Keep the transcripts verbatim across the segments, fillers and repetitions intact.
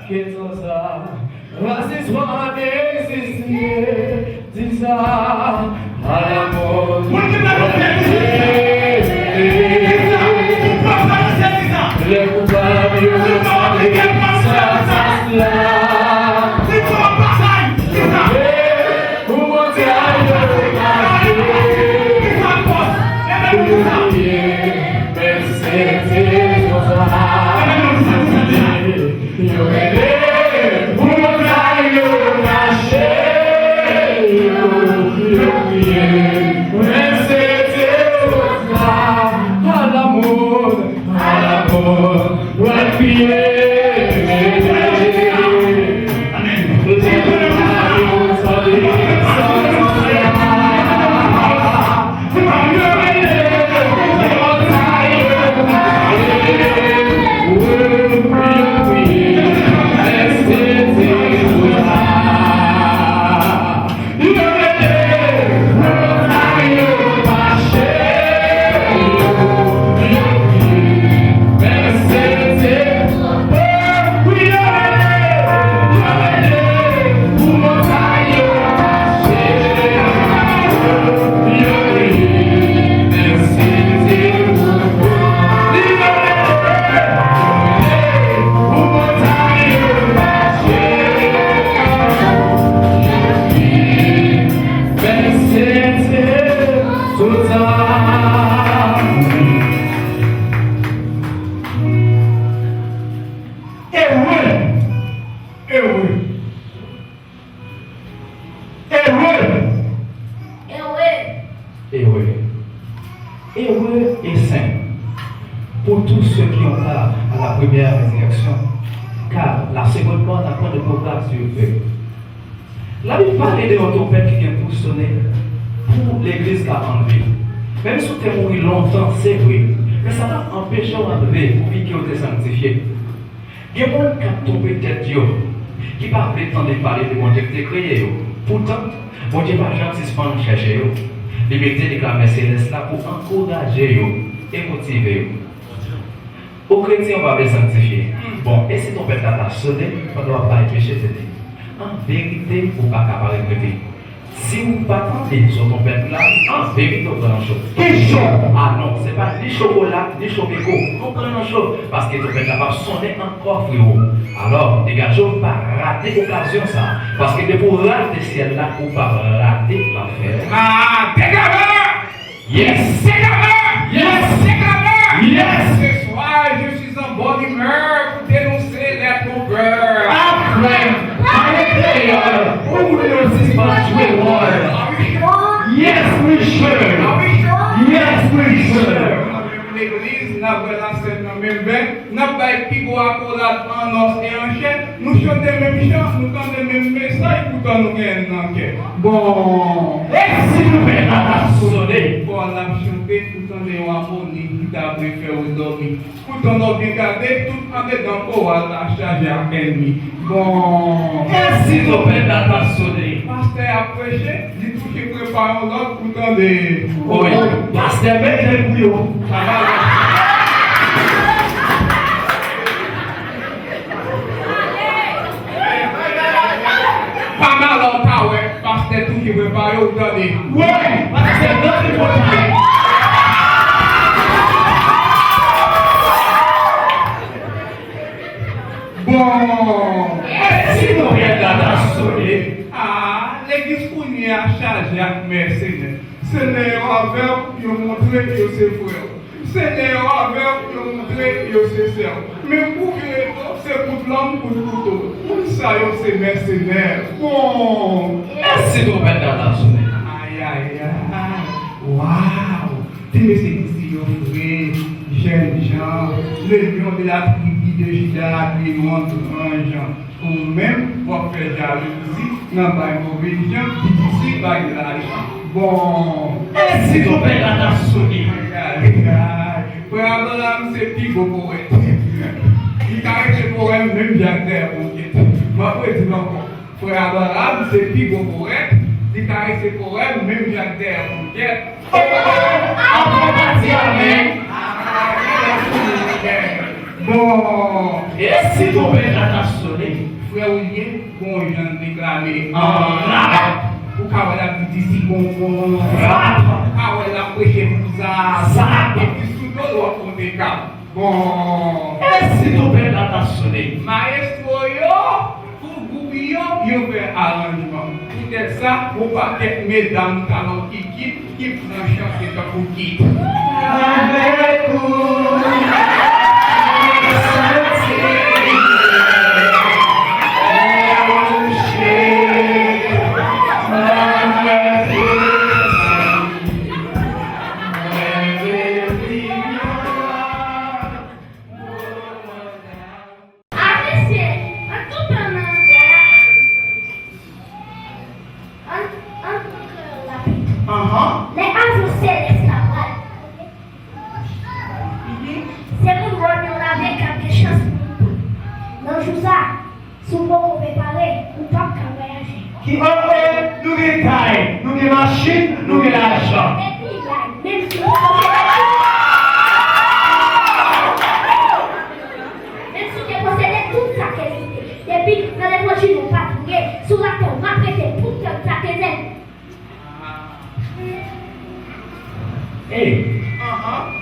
Ke sa, sa, rasis pa egziste, di sa, a la mòd. Lè koupab yo sanble san fas la. Pou Bondye yo mache, pou bliye, men se te konsa. Yo rele pou montayn yo mache, yo, yo kriye, men se te konsa. A la mòd, a la mòd, pral kriye. Ewe! Ewe! Ewe! Ewe! Ewe! Ewe e sen pour tous ceux qui ont part à la première résurrection, car la seconde mort n'a point de pouvoir sur eux. Labib pale de yon twonpèt ki gen pou sone pou legliz k ap ann vi. Menm si w te mouri lontan, se vre, men sa p ap anpeche w antre pou vi ke w te sanktifye. Gen moun k ap twonpe tèt yo, ki pa vle tande pale de Bondye ki te kreye yo. Poutan, Bondye pa janm sispann chèche yo. Li mete li klamè selès la pou ankouraje yo e motive yo. O kretyen, ou pa vle sanktifye. Bon, e si twonpèt la ta sone pandan w ap bay peche tete? An verite, ou pa ka pa regrete. Si ou pa tande son twonpèt la, an verite, ou pran nan cho. Ki cho? A non, se pa ni chokola, ni cho peko. Ou pran nan cho, paske twonpèt la p ap sonnen ankò, frewo. Alò, degaje w, pa rate okazyon sa a. Paske depi w rate syèl la, ou p ap rate lanfè. Ah, degaje! Yes! Degaje! Yes! Degaje! Yes! Ce soir, je suis en bonne humeur pour dénoncer les trompeurs. Afrè, pale kreyòl, ou moun yo sispann jwe wòl. Are we sure? Yes, we sure. Are we sure? Yes, we sure. Mwen menm legliz, n ap bwè lasèn nan menm vè, n ap bay pi gwo akolad an òs e an chè, nou chante menm chan, nou tande menm mesaj, poutan nou gen èn nan kè. Bon, e si nou fè kaka sone? Bon, n ap chante, nou tande yon amoni ki ta vle fè w dòmi. Poutan lè w byen gade, tout andedan koral la chaje ak ènmi. Bon. E si twonpèt la ta sone? Pastè ap preche, li touche prepa yon lòt pou tande. Wi, pastè mete l pou yo. Pa mal, ou ta wè. Pastè touche prepa yo, ou tande. Wi, pastè mete l pou tande. Bon, e si twonpèt la ta sone? Ah, legliz kounye a chaje ak mèsenè. Senyè yo avè w, yo montre yo se frè w. Senyè yo avè w, yo montre yo se sè w. Men kou vire do, se kout lang, kout kouto. Moun sa yo se mèsenè. Bon, e si twonpèt la ta sone? Ayayay, waw! Ti mesye ki se yo fre, jènjan, le lion de la tribu de Juda, le lion granjan. Ou menm, w ap fè jalouzi nan bay move jan, piti fi bay lajan. Bon. E si twonpèt la ta sone? Ayayay. Frè Abraham se pi gwo powèt. Li ka rete powèm menm jan ak dèyè ponyèt. M ap redi l ankò. Frè Abraham se pi gwo powèt. Li ka rete powèm menm jan ak dèyè ponyèt. Apre w pa di amèn. Bon. E si twonpèt la ta sonnen? Frè Wilien, gon jan l deklame an rap. Ou ka wè l ap di disi gongon. Rap. Ou ka wè l ap preche pou zap. Zap. Epi sou do l w ap monte kap. Bon. E si twonpèt la ta sonnen? Mayestwo yo, pou gwoup yo, yo fè aranjman. Poutèt sa, gon pakèt medam talon kikit ki pran chante tankou kit. Avèk ou, santi, mwen mouche, mwen mouche. Apresye, an tou tan nan tè a, an, an kreyòl la pito. Anhan. Lè ajan selès la pral, se moun wòl yo lave k ap gen chans pou l pran. Nan jou sa, si w poko prepare, ou p ap ka vwayaje. Ki, oh, oh, nou gen kay, nou gen machin, nou gen lajan. Epi, menm si w te posede tout, menm si w te posede tout sa k egziste, depi nan levanjil ou pa touye, sou latè w ap rete tout tan sa te zen. Ey! Anhan.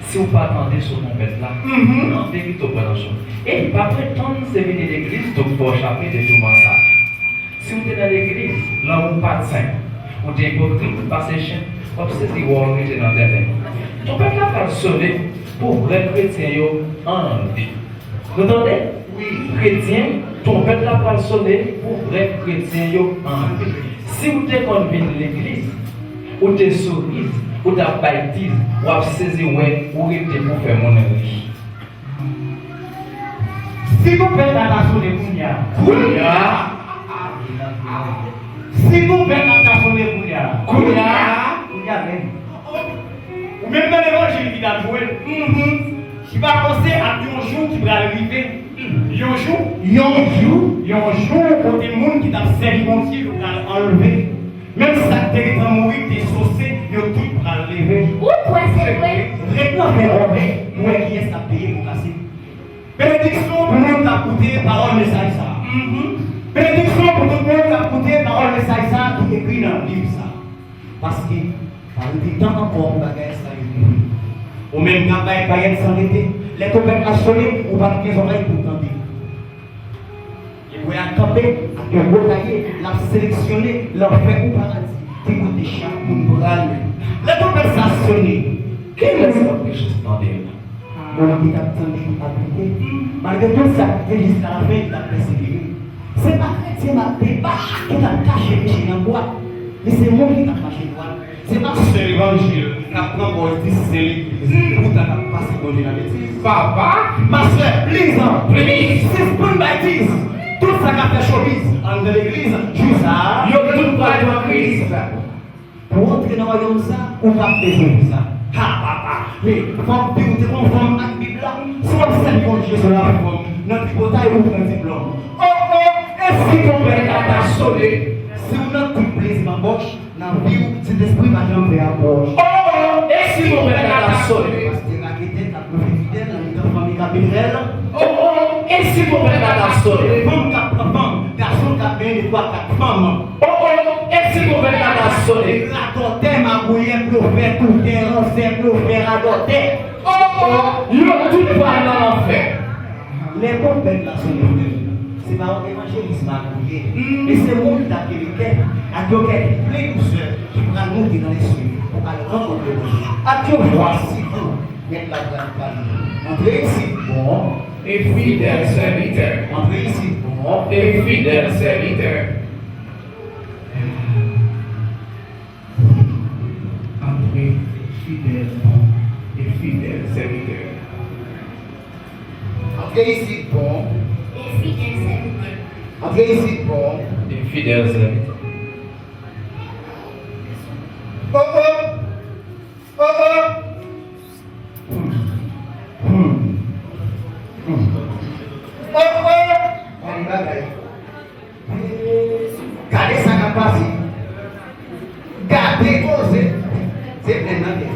Si w pa tande son twonpèt la, mhm, an verite w pral nan chòk. Ey, pa pretann se vini legliz tou k fè w chape de touman sa. Si w te nan legliz, lanmou w pa t senp, ou te ipokrit, ou t pase chen, w ap sezi wè w rete nan tenten. Twonpèt la pral sone pou vrè kretyen yo anvi. Nou tande? Wi. Kretyen, twonpèt la pral sone pou vrè kretyen yo anvi. Si w te konn vin legliz, ou te sou riz, ou t ap bay tiz, w ap sezi wè ou rete pou fè moun ri. Si twonpèt la ta sone kounye a. Kounye a. Si twonpèt la ta sone kounye a. Kounye a. Kounye a menm. Ou menm nan levanjil ki t ap jwe. Mhm. Ki pa panse ak yon jou ki pral rive. Yon jou. Yon jou. Yon jou kote moun ki t ap sèvi Bondye yo pral anlve. Menm sa k te gentan mouri, k te sose, yo tout pral leve. Ou kwè se vre? Ret nan fè wòve pou wè kiyès k ap peye po kase. Benediksyon pou moun k ap koute pawòl mesaj sa a. Mhm. Benediksyon pou tout moun k ap koute pawòl mesaj sa a ki ekri nan liv sa a. Paske pa rete tan ankò pou bagay sa yo rive. Ou menm k ap bay payèt san rete, lè twonpèt la sone, ou p ap gen zòrèy pou w tande. Ebre a kanpe ak yon gwo kaye, l ap seleksyone lanfè kou paradi, ki kote chak moun pral. Lè twonpèt sa sone, kilès k ap gen chans tande l? Moun ki t ap tande, ki t ap koute, malgre tout sa k rive jiska lafen, ki t ap pèsevere. Se pa kretyen m ap deba ki t ap kache peche nan bwat, men se moun ki t ap mache dwat. Se pastè levanjil k ap pran pòz di se legliz, poutan k ap pase Bondye nan betiz. Papa, ma sè, please, please, sispann bay tiz. Tout sa k ap fè showbiz anndan legliz, jou sa a, yo tout pral pran kriz. Pou w antre nan wayòm sa, ou p ap bezwen pou sa. Ha, papa, men fòk di w te konfòm ak Bib la, si w ap sèvi Bondye sou lafòm, nan tripotay ou pran diplòm. Oh, oh, e si twonpèt la ta sone? Si w nan tout plezi babòch, nan vi w, Sentespri pa janm fè apwòch. Oh, oh, e si twonpèt la ta sone? Pastè raketè k ap blofè fidèl nan mitan fanmi k ap beni rèl. Oh, oh, e si twonpèt la ta sone? Fanm k ap pran fanm, gason k ap benyen de twa kat fanm. Oh, oh, e si twonpèt la ta sone? Radòtè, magouyè, blofè, toutè, ransè, blofè, radòtè. Oh, oh, yo tout pral nan lanfè. Lè twonpèt la sone, frè m, se pa yon evanjelis magouyè, men se moun k ap gen kè ak yon kè ki plen dousè ki pral monte nan lespri pou al rankontre Bondye. Ak yon vwa si dou, Mèt la pral pale. Antre isit, bon e fidèl sèvitè. Antre isit, bon e fidèl sèvitè. Antre, fidèl, bon e fidèl sèvitè. Antre isit, bon e fidèl sèvitè. Antre isit, bon e fidèl sèvitè. Oh, oh. Oh, oh. Hmm. Hmm. Hmm. Oh, oh. Gade bagay. Gade sa k ap pase. Gade koze. Se plenn nan tè.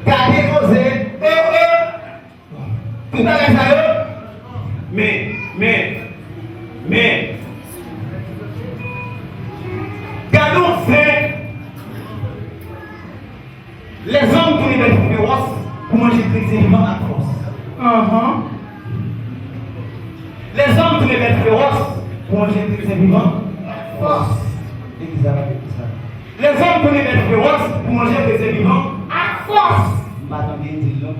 Gade koze. Oh, oh. Bagay sa yo. Men, men, men. Gade yon zen. Lèzòm tounen bèt fewòs pou manje kretyen vivan ak fòs. Lèzòm tounen bèt fewòs pou manje kretyen vivan ak fòs. Legliz la pa gen pou sa. Lèzòm tounen bèt fewòs pou manje kretyen vivan ak fòs. M pa tande l di l non.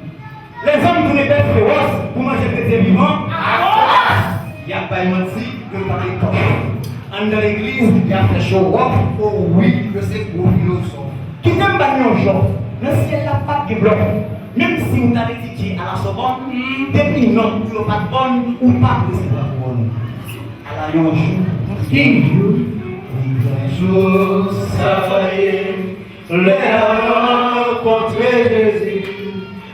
Lèzòm tounen bèt fewòs pou manje kretyen vivan ak fòs. Y ap bay manti, yo pa gen tò. Anndan legliz, y ap fè show off, o wi, yo se gwo filozòf. Kite m ba n yon jòf. Nan syèl la, pa t gen blòf. Menm si w t al etidye a la Sòbòn, depi nòt ou yo pa t bòn, ou p ap resevwa kouwòn. Ala yon jou. Yon jou. Yon jou, sa va ye. Lè n a rankontre Jezi,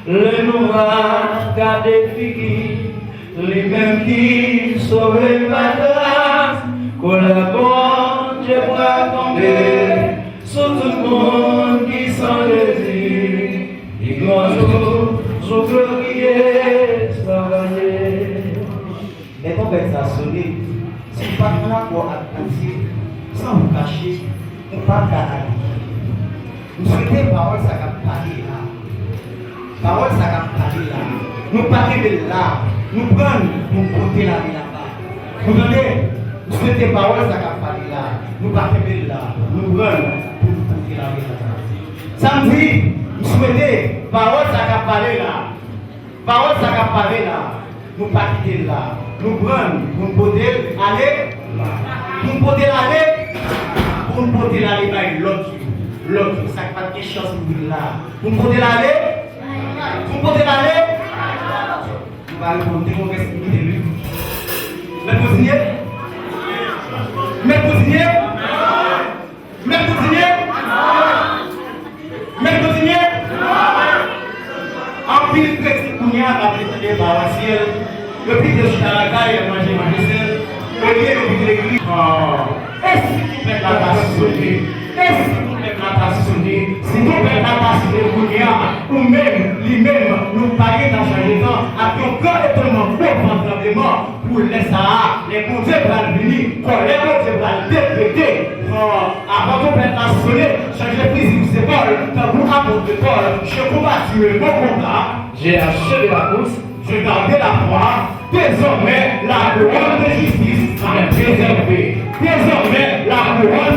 lè nou va gade figi, li menm ki sove pa gras, kòlè Bondye pral tonbe sou tout moun ki san Jezi. Li gran jou, jou gloriye, sa va ye. Lè twonpèt sa sone, si w pa t annapò ak Bondye, san ou kache, ou pa ka ale. M swete pawòl sa k ap pale la, pawòl sa k ap pale la, nou pa kenbe l la, nou pran l pou n pote l ale laba. Ou tande? M swete pawòl sa k ap pale la, nou pa kenbe l la, nou pran l pou n pote l ale laba. Sa m di, m swete pawòl sa k ap pale la, pawòl sa k ap pale la, nou pa kite l la. Nou pran l pou n pote l ale. Pou n pote l ale. Pou n pote l ale bay lòt yo. Lòt yo, sa k pa t gen chans pou vin la. Pou n pote l ale. Pou n pote l ale. Nou pa reponn, te kongrès ki kite l wi. Mèt kontinye? Mèt kontinye? Mèt kontinye? Mèt kontinye? Anpil kretyen kounye a k ap tande pawòl syèl, yo pito chita lakay y ap manje manje sèl, olye yo vin legliz. E si twonpèt la ta sone? E si twonpèt la ta sone? Si twonpèt la ta sone kounye a, ou menm, li menm, nou pa gen tan chanje tan ak yon gran etonnman, gwo van tranbleman. Pou lè sa a, lè Bondye pral vini, kòlè Bondye pral dekrete. Pran, avan twonpèt la sone, chanje fizi w zepòl, tankou apot Pòl, je combattis le bon combat. J'ai achevé la course. J'ai gardé la foi. Désormais, la couronne de justice m'a préservé. Désormais, la couronne